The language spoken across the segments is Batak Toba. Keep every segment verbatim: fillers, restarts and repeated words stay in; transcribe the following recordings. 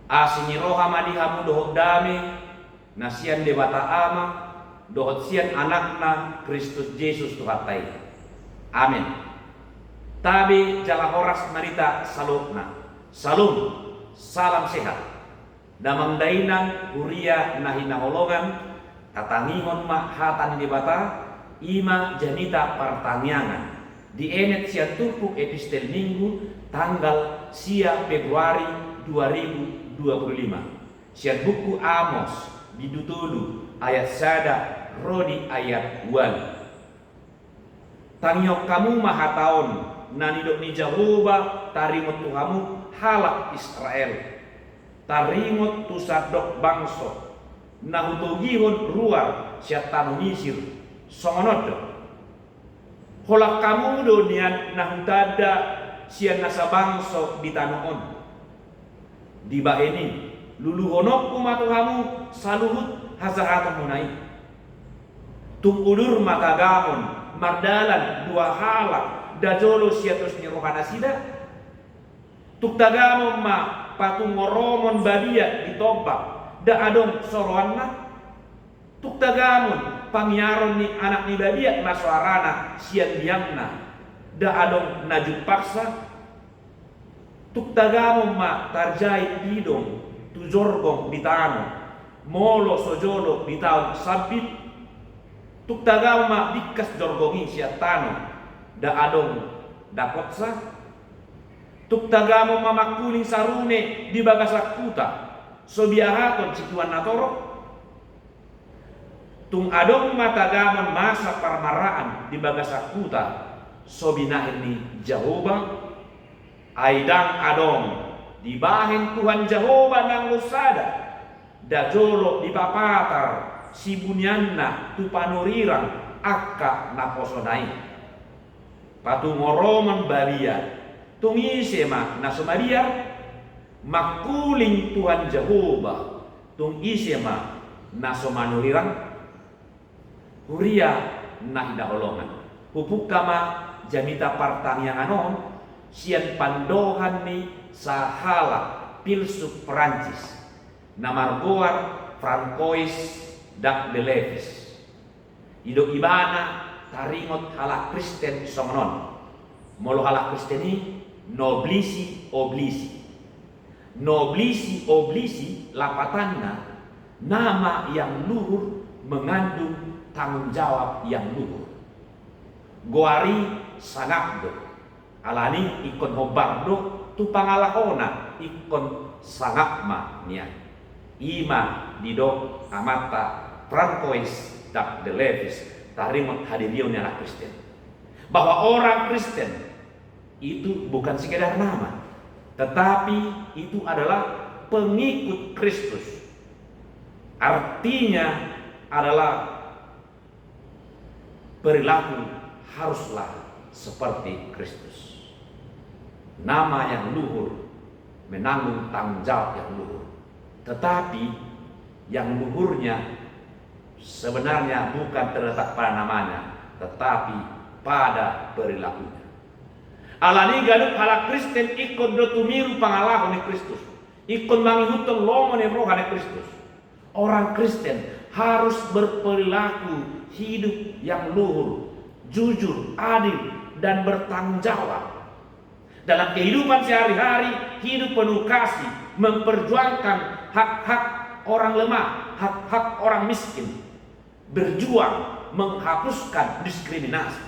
Asi ni roha ma di hamu dohot dame na sian Debata Ama dohot sian Anakna Kristus Jesus Tuhanta i. Amen. Tabe jala horas ma di hita saluhutna. Syalom, salam sehat. Damang dainang, huria na hinaholongan, tatangihon ma hata ni Debata, i ma jamita partangiangan dienet sian turpuk Epistel Minggu tanggal sia Februari dua ribu dua puluh lima, sian buku Amos, bindu tolu, ayat sada ro di ayat ualu. Tangihon hamu ma hata on, na nidok ni Jahowa taringot tu hamu halak Israel, taringot tu sandok bangso na hutogihon ruar sian tano Misir, songon on do: Holan hamu do nian na hutanda sian nasa bangso di tano on. Dibahen i, luluhononku ma tu hamu saluhut hajahatonmuna i. Tung udur ma tagamon mardalan dua halak nda jolo sian dos ni rohanasida? Tung tagamon ma patungoromon babiat di tombak, nda adong soroanna? Tung tagamon pangiaron ni anak ni babiat ma soarana sian biangna, nda adong na jumpangsa? Tung tagamon ma tarjait pidong tu jorgong di tano, molo so jolo ditaon sambit? Tung tagamon ma bingkas jorgong i sian tano, nda adong dapotsa? Tung tagamon ma mangkuling sarune di bagasan huta, so biahaton situan na torop? Tung adong ma tagamon masa parmaraan di bagasan huta, so binahen ni Jahowa? Ai ndang adong dibahen Tuhan Jahowa nanggo sada, nda jolo dipapatar sibunianna tu panurirang angka naposona i. Patungoromon babiat, tung ise ma na so mabiar? Mangkuling Tuhan Jahowa, tung ise ma na so manurirang? Huria na hinaholongan, hupungka ma jamita partangiangan on sian pandohan ni sahalak pilsup Perancis na margoar Francois Dubdelevis. Didok ibana taringot halak Kristen songon on: Molo halak Kristen i, noblesse obliti. Noblesse obliti lapatanna, nama yang luhur mengandung tanggung jawab yang luhur. Goar i sangap do. Alani ingkon hombar do tu pangalahona, ingkon sangap ma nian. I ma didok amanta Francois Dubdelevis taringot hadirion ni halak Kristen, bahwa orang Kristen itu bukan sekedar nama, tetapi itu adalah pengikut Kristus. Artinya adalah perilaku haruslah seperti Kristus. Nama yang luhur menanggung tanggung jawab yang luhur. Tetapi yang luhurnya sebenarnya bukan terletak pada namanya, tetapi pada perilakunya. Alani ganup halak Kristen ingkon do tumiru pangalaho ni Kristus, ingkon mangihuthon lomo ni roha ni Kristus. Orang Kristen harus berperilaku hidup yang luhur, jujur, adil, dan bertanggung jawab. Dalam kehidupan sehari-hari, hidup penuh kasih, memperjuangkan hak-hak orang lemah, hak-hak orang miskin, berjuang menghapuskan diskriminasi,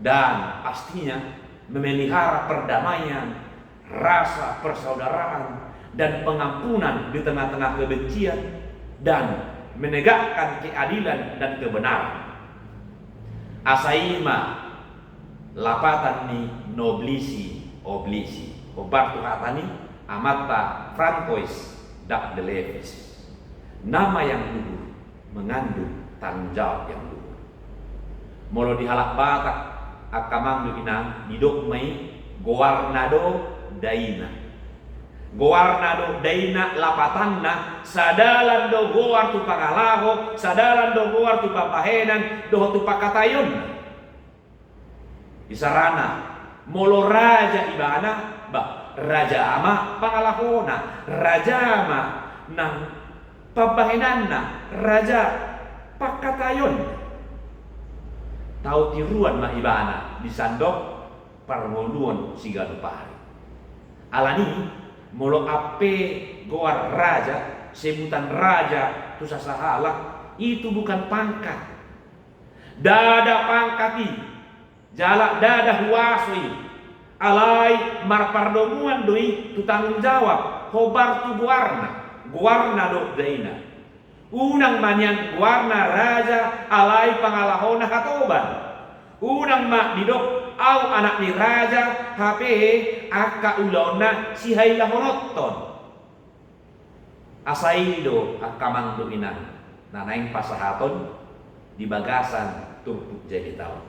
dan pastinya memelihara perdamaian, rasa persaudaraan, dan pengampunan di tengah-tengah kebencian, dan menegakkan keadilan dan kebenaran. Asa i ma lapatan ni noblesse obliti, hombar tu hata ni amanta Francois Dubdelevis. Nama yang luhur mengandung tanggung jawab yang luhur. Molo di halak Batak, angka amang dohot inang, didok ma i goarna do daina. Goarna do daina, lapatanna sadalan do goar tu pangalaho, sadalan do goar tu pambahenan dohot tu pangkataionna. Isarana, molo raja ibana, bah, Raja ma pangalahona, raja ma nang pambahenanna, raja pangkataionna. Tahu tiruan ma ibana di sandok parngoluon siganup ari. Alani, molo ampe goar raja, sebutan raja tu sasahalak, itu bukan pangkat. Ndada pangkat i, jala ndada huaso i, alai marpardomuan do i tu tanggung jawab, hombar tu goarna, goarna do daina. Unang ma nian goarna raja alai pangalahona hatoban. Unang ma didok au anak ni raja, hape angka ulaonna sihailahononhon. Asa i do angka amang dohot inang na naeng pasahaton di bagasan turpuk jabeta on.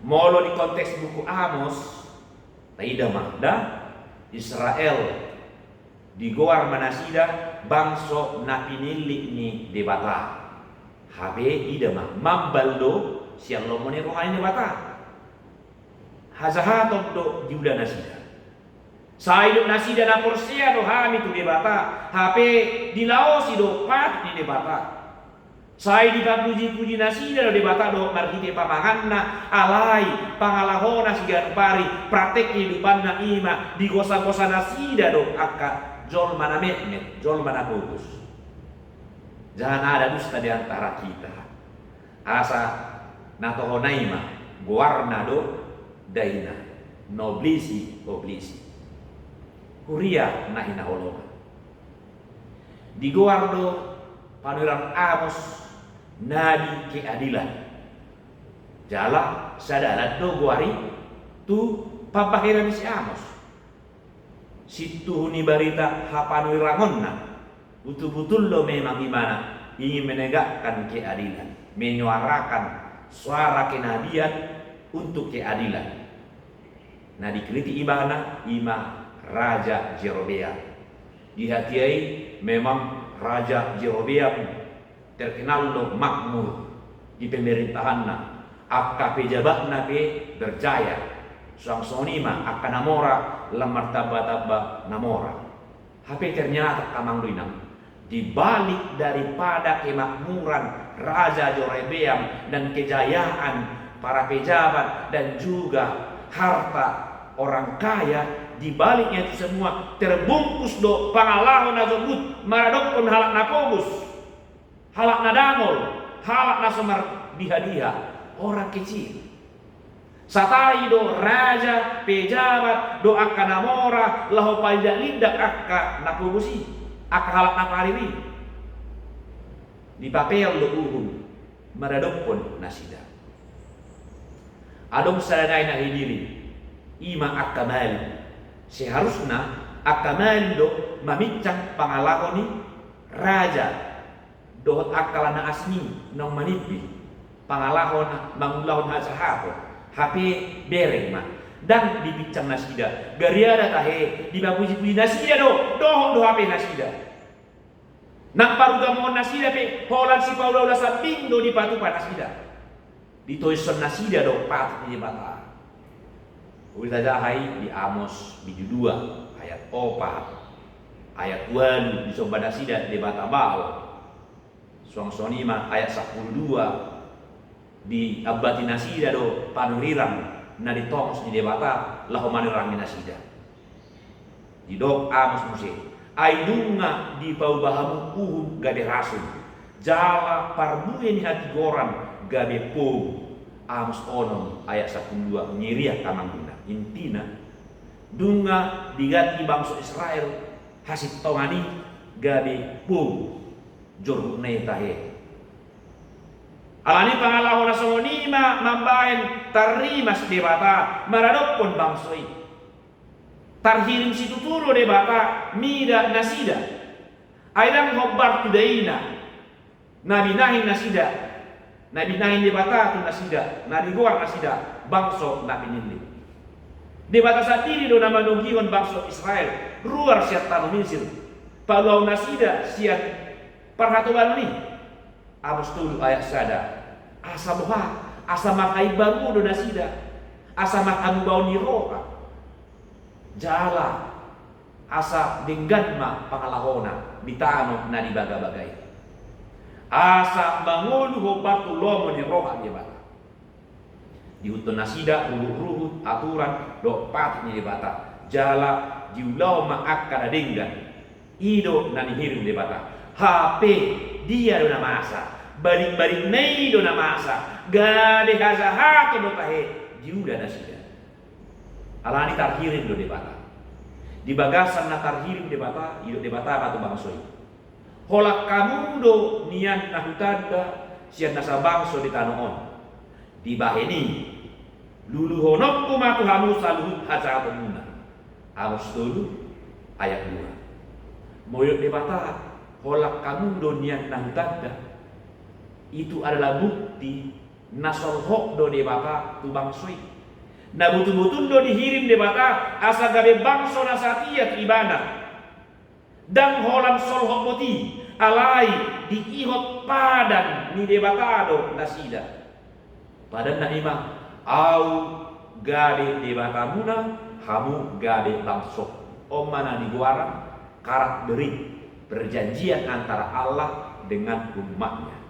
Molo di konteks buku Amos, taida ma da, Israel digoar ma nasida bangso na pinillit ni Debata. Hape ida ma, mambal do sian lomo ni roha ni Debata. Hajahaton do diula nasida. Sai didok nasida na porsea do hami tu Debata, hape dilaosi do patut ni Debata. Sai dipapujipuji nasida do Debata dohot marhite pamanganna, alai pangalahona siganup ari, praktek kehidupanna i ma digosagosa nasida do angka jolma na metmet, jolma na pogos. Jangan ada dusta di antara kita. Asa na tohona i ma, goarna do daina, noblisi oblisi. Huria na hinaholongan. Digoar do panurirang Amos nabi keadilan. Jala sadalan do goar i tu pambahenan ni si Amos. Sintuhu ni barita hapanurirangonna, butul-butul do memang ibana ingin menegakkan keadilan, menyuarakan suara kenabian untuk keadilan. Na dikritik ibana i ma Raja Jerobeam. Di hatiha i memang Raja Jerobeam terkenal do makmur di pemerintahanna, angka pejabatna pe berjaya. Suang songon i ma angka na mora lam martamba-tamba na mora. Hape ternyata, amang dohot inang, di balik daripada kemakmuran Raja Jerobeam dan kejayaan para pejabat dan juga harta orang kaya, di baliknya itu semua terbungkus do pangalaho na jombut maradophon halak na pogos, halak na dangol, halak na so mardiha-diha, orang kecil. Satai do raja, pejabat dohot angka na mora laho palindak-lindak angka na pogos i, angka halak na parir i. Dipapeol do uhum maradophon nasida. Adong sada nai na hidiri, i ma angka malim. Seharusna angka malim do mamincang pangalaho ni raja dohot angka na asing i naung manimbil pangalaho na mangulahon hajahaton. Hape bereng ma, ndang dipincang nasida. Gariada tahe dipapuji-puji nasida do, dohot do hape nasida. Nang parugamoon nasida pe holan sipaula-ula sambing do dipatupa nasida. Ditoishon nasida do patut ni Debata. Uli tajaha i di Amos bindu dua ayat opat, ayat ualu, disomba nasida debata Baal. Suang songon i ma ayat sampulu dua, diambati nasida do panurirang na ditongos ni Debata laho manurirang nasida. Didok Amos muse, ai nunga dipauba hamu uhum gabe rasun, jala parbue ni hatigoran gabe pogu. Amos onom ayat sampulu dua, ngeriak amang dohot inang. Intina, nunga diganti bangso Israel hasintongan i gabe pogu. Joruk na i tahe. Alani pangalaho na songon i ma mambahen tarrimas Debata maradophon bangso i. Tarhirim situtu do Debata mida nasida. Ai ndang hombar tu daina na binahen nasida, na binahen Debata tu nasida, na digoar nasida bangso na pinillit. Debata sandiri do na manogihon bangso Israel ruar sian tano Misir, paluahon nasida sian parhatobanon i. Amos tolu ayat sada. Asa boha, asa marhaimbaru do nasida, asa marhamubaon ni roha. Jala asa denggan ma pangalahona di tano na di bagabaga i. Asa mangolu hombar tu lomo ni roha ni Debata. Diihuthon nasida ruhutruhut, aturan dohot patik ni Debata. Jala diulahon ma angka na denggan. I do na nihirim Debata. Hape dia do na masa? Balikbalikna i do na masa. Gabe hajahaton do tahe diula nasida. Alani tarhirim do Debata. Di bagasan na tarhirim Debata, didok Debata ma tu bangso i: Holan hamu do nian na hutanda sian nasa bangso di tano on. Dibahen i, luluhononku ma tu hamu saluhut hajahatonmuna. Amos tolu ayat dua. Molo didok Debata, holan hamu do nian na hutanda, itu adalah bukti na solhot do Debata tu bangso i. Na botul-botul do dihirim Debata asa gabe bangso na satia tu Ibana. Ndang holan solhot boti, alai diihot padan ni Debata do nasida. Padanna i ma: Ahu gabe Debatamuna, hamu gabe bangso. On ma na nigoaran karat berit, perjanjian antara Allah dengan umatnya.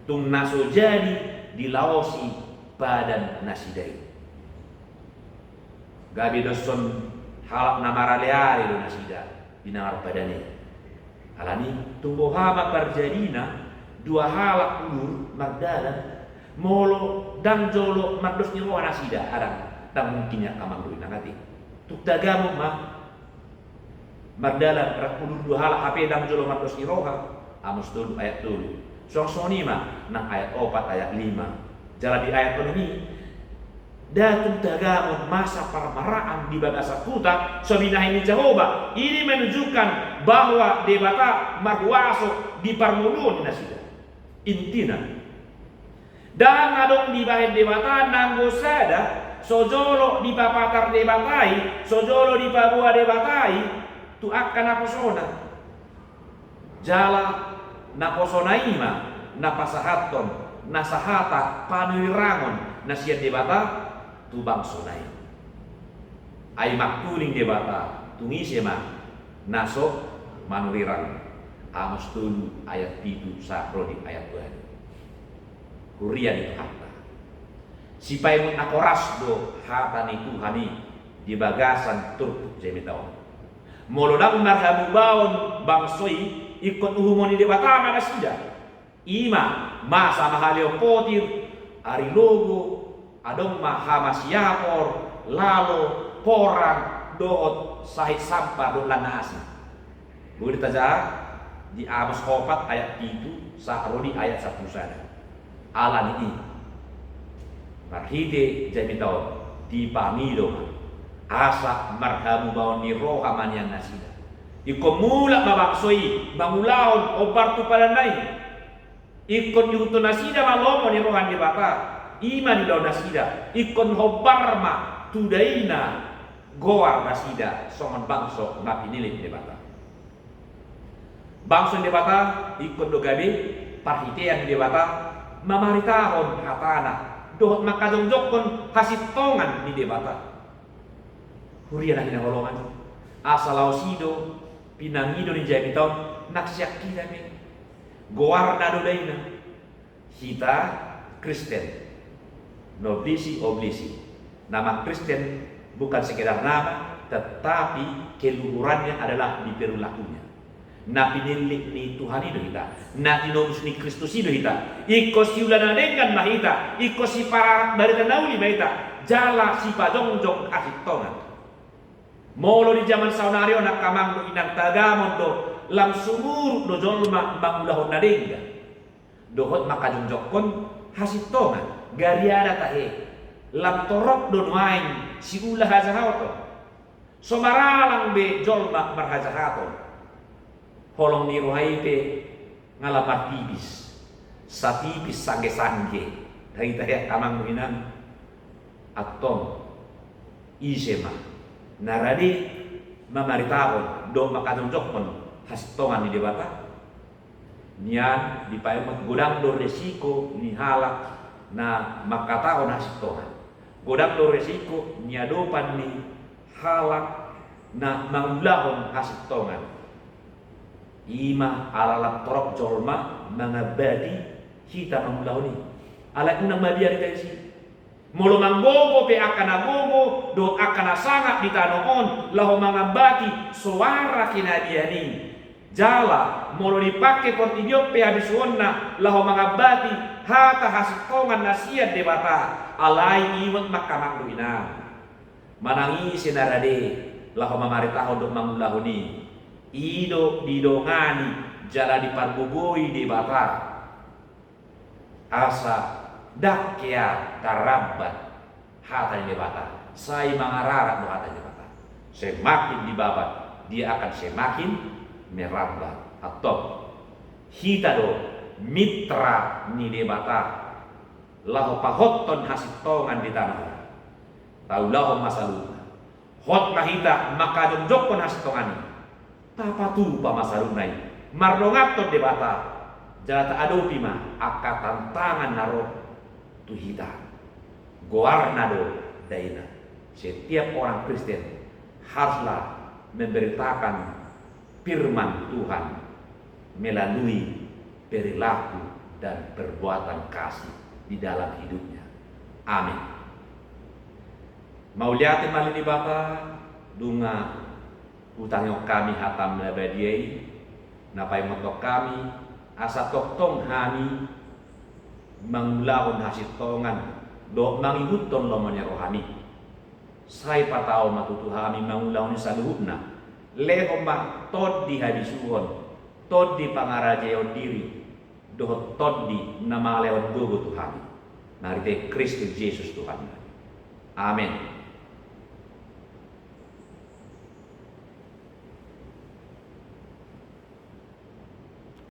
Tung na so jadi dilaosi padan nasida i. Gabe doshon halak na maraleale do nasida di na marpadan i. Alani, tung boha ma parjadina dua halak udur mardalan, molo ndang jolo mardos ni roha nasida? Ndang, ndang mungkin, ia amang dohot inang, ate. Tung tagamon ma mardalan rap udur dua halak hape ndang jolo mardos ni roha. Amos tolu ayat tolu. Songon i ma nang ayat opat, ayat lima. Jala di ayat onom i, ndang tung tagamon masa parmaraan di bagasan huta so binahen ni Jahowa. Ini menunjukkan bahwa Debata marhuaso di parngoluon ni nasida. Intina, ndang adong dibahen Debata nanggo sada so jolo dipapatar Debata i, so jolo dipaboa Debata i tu angka naposona. Jala naposona i ma na pasahathon na sahata panurirang na sian Debata tu bangsona i. Ai mangkuling Debata, tung ise ma na so manurirang? Amos tolu ayat pitu sahat ro di ayat dua. Huria ni Tuhanta, sipaingot na horas do hata ni Tuhan i di bagasan turpuk jamita on. Molo ndang marhamubaon bangso i, ingkon uhumon ni Debata ma nasida. I ma masa mahaleon potir, ari logo, adong ma hama siapor, lalo, porang, dohot sahit sampar dohot lan na asing. Boi do tajaha di Amos opat ayat pitu sahat ro di ayat sampulu sada. Alani i, marhite jamita on dipangido ma asa marhamubaon ni roha ma nian nasida. Ingkon mulak ma bangso i mangulahon hombar tu padanna i. Ingkon diihuthon nasida ma lomo ni roha ni Debata, i ma niulahon nasida. Ingkon hombar ma tu daina goar nasida songon bangso na pinillit Debata. Bangso ni Debata ingkon do gabe parhitean ni Debata mamaritahon hatana dohot mangkajongjongkon hasintongan ni Debata. Huria na hinaholongan, asa laos i do pinangido ni jamita on nang sian hita be. Goarna do daina. Hita Kristen, noblisi oblisi. Nama Kristen bukan sekedar nama, tetapi keluhurannya adalah di perilakunya. Na pinillit ni Tuhan i do hita, na tinobus ni Kristus i do hita. Ingkon siula na denggan ma hita, ingkon sipararak barita na uli ma hita, jala sipajongjong hasintongan. Molo di jaman saonari on, angka amang dohot inang, tagamon do lam sumurut do jolma mangulahon na denggan dohot mangkajongjongkon hasintongan, gariada tahe lam torop do nuaeng siula hajahaton. So maralang be jolma marhajahaton, holong ni roha i pe nga lam martipis, satipis sanggesangge. Tahe, tahe angka amang dohot inang, antong ise ma na rade mamaritahon dohot mangkajongjongkon hasintongan ni Debata? Nian dipaingot, godang do resiko ni halak na mangkatahon hasintongan. Godang do resiko ni adopan ni halak na mangulahon hasintongan. I ma ala lam torop jolma mangambati hita mangulahon i. Alai unang mabiar hita disi. Molo manggogo pe angka na gogo dohot angka na sangap di tano on laho mangambati soara kenabian i, jala molo dipangke portibi on pe habisuhonna laho mangambati hata hasintongan na sian Debata, alai ingot ma, amang dohot inang. Manang ise na rade laho mamaritahon dohot mangulahon i, i do didongani jala dipargogoi Debata. Asa ndang hea tarambat hata ni Debata, sai mangararat do hata ni Debata. Semakin dibabat, dia akan semakin merambat. Antong, hita do mitra ni Debata laho pahothon hasintongan di tano on. Taulahon ma saluhutna. Hot ma hita mangkajongjongkon hasintongan i. Tapatupa ma saluhutna i mardonganhon Debata, jala taadopi ma angka tantangan na ro tu hita. Goarna do daina. Setiap orang Kristen haruslah memberitakan firman Tuhan melalui perilaku dan perbuatan kasih di dalam hidupnya. Amin. Mauliate ma ale Debata, nunga hutangihon hami hataM na badia i, na paingothon hami, asa tongtong hami mangulahon hasintongan dohot mangihuthon lomo ni rohaMi. Sai patau ma tutu hami mangulahon i saluhutna. Lehon ma tondi habisuhon, tondi pangarajaion diri, dohot tondi na mangalehon gogo tu hami. Marhite Kristus Jesus Tuhannami. Amen.